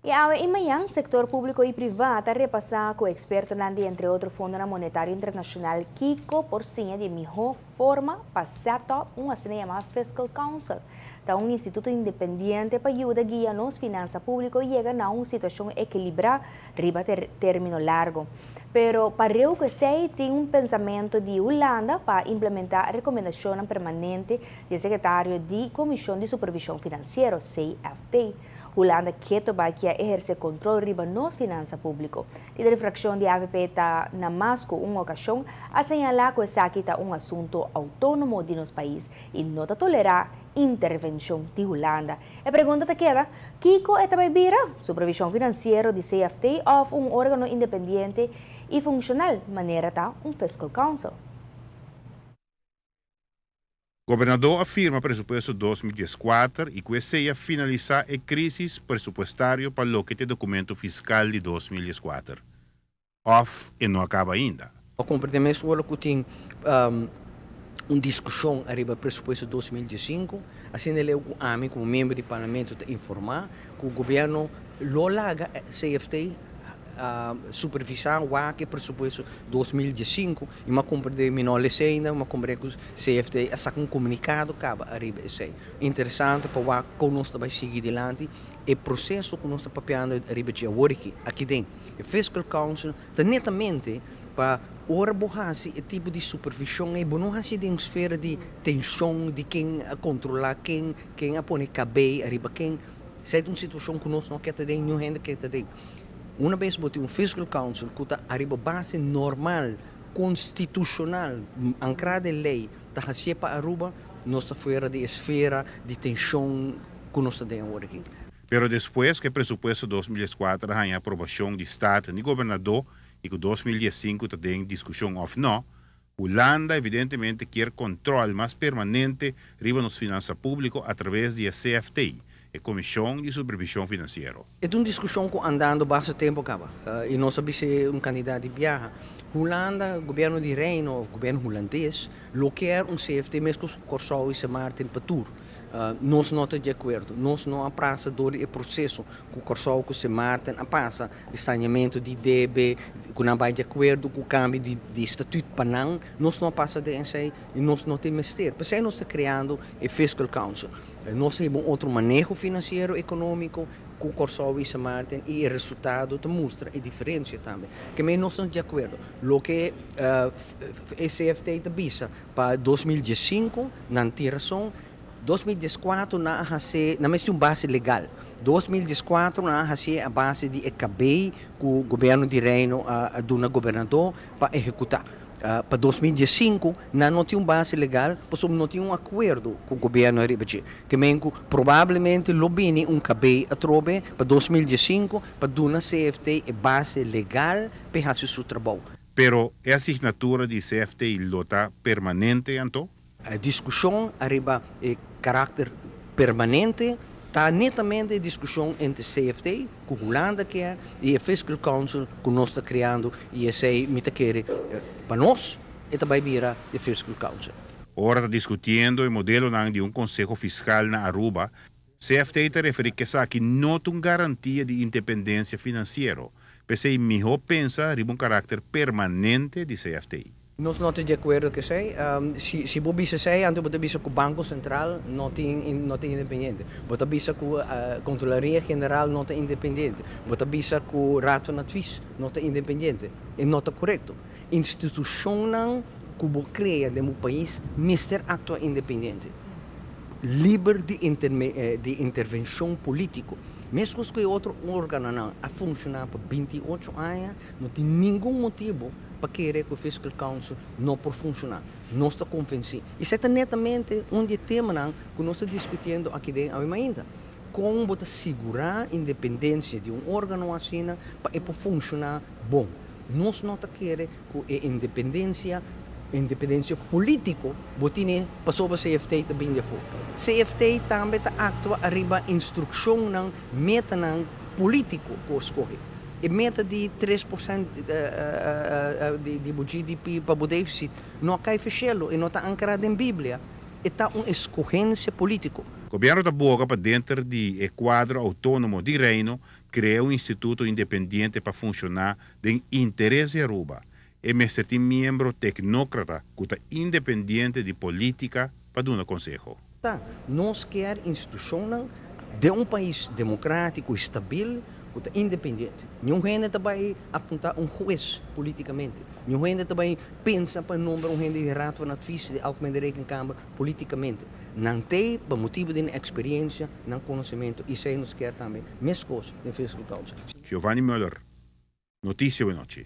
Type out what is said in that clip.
I awe i mañan, sektor públiko i privá ta repasá ku ekspertonan di entre otro Fondonan Monetario Internashonal kiko por siña di e mihó forma pa set up un asina yamá Fiscal Council. Ta un instituto independiente pa yuda guia nos finansa públiko yega na un situashon ekilibrá riba término largo. Pero pareu ku esei tin un pensamentu di Hulanda pa implementá rekomendashonnan permanente di e sekretario di Komishon di Supervishon Finansiero, CFT. Hulanda keto bai kia ehersé kontrol riba nos finansa públiko. Lider di frakshon di avp ta na mas ku un okashon a señalá ku esaki ta un asuntu outónomo di nos pais i no ta tolerá intervenshon di Hulanda. E pregunta ta keda, kiko e ta bai bira? Supervishon finansiero di CFT òf un órgano independiente i funshonal manera ta un Fiscal Council? Gobernador a firma presupuesto 2014 i ku esei a finalisá e krísis presupuestario pa loke ta e dokumento fiskal di 2014. Òf e no a kaba ainda? Pa komprendé mes ora ku tin un diskushon ariba presupuesto 2015, asina leu ku ami komo miembro di parlamento ta informá ku gobièrnu lo laga CFT supervisá wak e presupuesto 2015 i mi a komprendé, mi no lesa ainda, mi a komprendé ku CFT a saka un komunikado kaba ariba esei. Interesante pa wak kon nos ta bai sigui dilanti e proseso ku nos ta papiando ariba dje awor aki, aki den e Fiscal Council ta netamente pa ora bo hasi e tipo di supervishon ei bo no hasi den sfera di tenshon di ken a kontrolá ken, ken a pone kabei ariba ken. Esei ta un situashon ku nos no ke ta den, niun hende ke ta den. Una bes bo tin un Fiscal Council ku ta ariba base normal, konstitushonal, ankrá den lei, ta hasié pa Aruba, nos ta fuera di e sfera di tenshon ku nos ta den awor aki. Pero despues ku e presupuesto 2014 a haña aprobashon di Staten di Gobernadó i ku 2015 ta den diskushon òf nò, Hulanda evidentemente kier kòntròl mas permanente riba nos finansa públiko atraves di e CFT, e Komishon di Supervishon Finansiero. E ta un diskushon ku andando basta tempu kaba i nos a bisa un kandidat di biaha. Hulanda, gobièrnu di Reino òf gobièrnu hulandes lo kier un CFT meskos ku Kòrsou i Sint Maarten pa tur. Nos no ta di akuerdo. Nos no a pasa dor di e proseso ku Kòrsou ku Sint Maarten a pasa di saneamentu di debe, ku nan bai di akuerdo ku kambio di statut pa nan. Nos no a pasa den esei i nos no tin mester. P'esei nos ta kreando e Fiscal Council. Nos ta hiba un otro maneho finansiero ekonómiko ku Kòrsou i Sint Maarten i e resultado ta mustra e diferensia tambe. Ke mei nos no ta di akuerdo. Loke e CFT ta bisa pa 2015 nan tin rason. 2014 nan a hasi, nan mester un base legal. 2014 nan a hasi a base di e KB ku gobièrnu di Reino a duna gobernador pa ehekutá. Pa 2015 nan no tin un base legal pasobra no tin un akuerdo ku gobièrnu ariba dje. Ke men ku probablemente lo bini un KB atrobe pa 2015 pa duna CFT e base legal pa e hasi su trabou. Pero e asignatura di CFT lo ta permanente anto? E diskushon ariba e karakter permanente ta netamente e diskushon entre CFT, ku Hulanda kier, i e Fiscal Council ku nos ta kreando i esei mi ta kere pa nos e ta bai bira e Fiscal Council. Ora ta diskutiendo e modelonan di un konseho fiskal na Aruba, CFT ta referí ku esaki no ta un garantia di independensia finansiero. P'esei mihó pensa riba un karakter permanente di CFT. Nos no ta di akuerdo ku esei. Si si bo bisa esei, anto bo ta bisa ku Banko Sentral no tin no ta independiente. Bo ta bisa ku Kontrolaria General no ta independiente. Bo ta bisa ku Raad van Advies no ta independiente. E no ta korekto. Institushonnan ku bo krea den bo pais mester aktua independiente, liber di di intervenshon polítiko. Meskos ku e otro órganonan a funshoná pa 28 aña, no tin ningun motibu pa kere ku e Fiscal Council no por funshoná. Nos ta konvensí. Esei ta netamente un di e temanan ku nos ta diskutiendo aki den awe mainta. Kon bo ta sigurá independensia di un órgano asina pa e por funshoná bon? Nos no ta kere ku e independensia, independensia polítiko bo tine pasobra CFT ta bin di afó. CFT tambe ta aktua ariba instrukshonnan, metanan polítiko ku a skohe. E meta di 3% di bo GDP pa bo défisit no a kai feshelo, e no ta ankrá den Biblia, e ta un eskohensia polítiko. Gobièrnu ta boga pa denter di e kuadro outónomo di Reino krea un instituto independiente pa funshoná den interes di Aruba. E mester tin miembro teknókrata ku ta independiente di polítika pa duna konseho. Ta nos kier institushonnan den un pais demokrátiko i stabil ku ta independiente. Niun hende ta bai apuntá un hues polítikamente. Niun hende ta bai pensa pa nombra un hende di Raad van Advies di Algemene Rekenkamer polítikamente. Nan t'ei pa motibu di nan eksperensia, nan konosementu i esei nos kier tambe meskos den Fiscal Council. Giovanni Muller, Noticia Wenochi.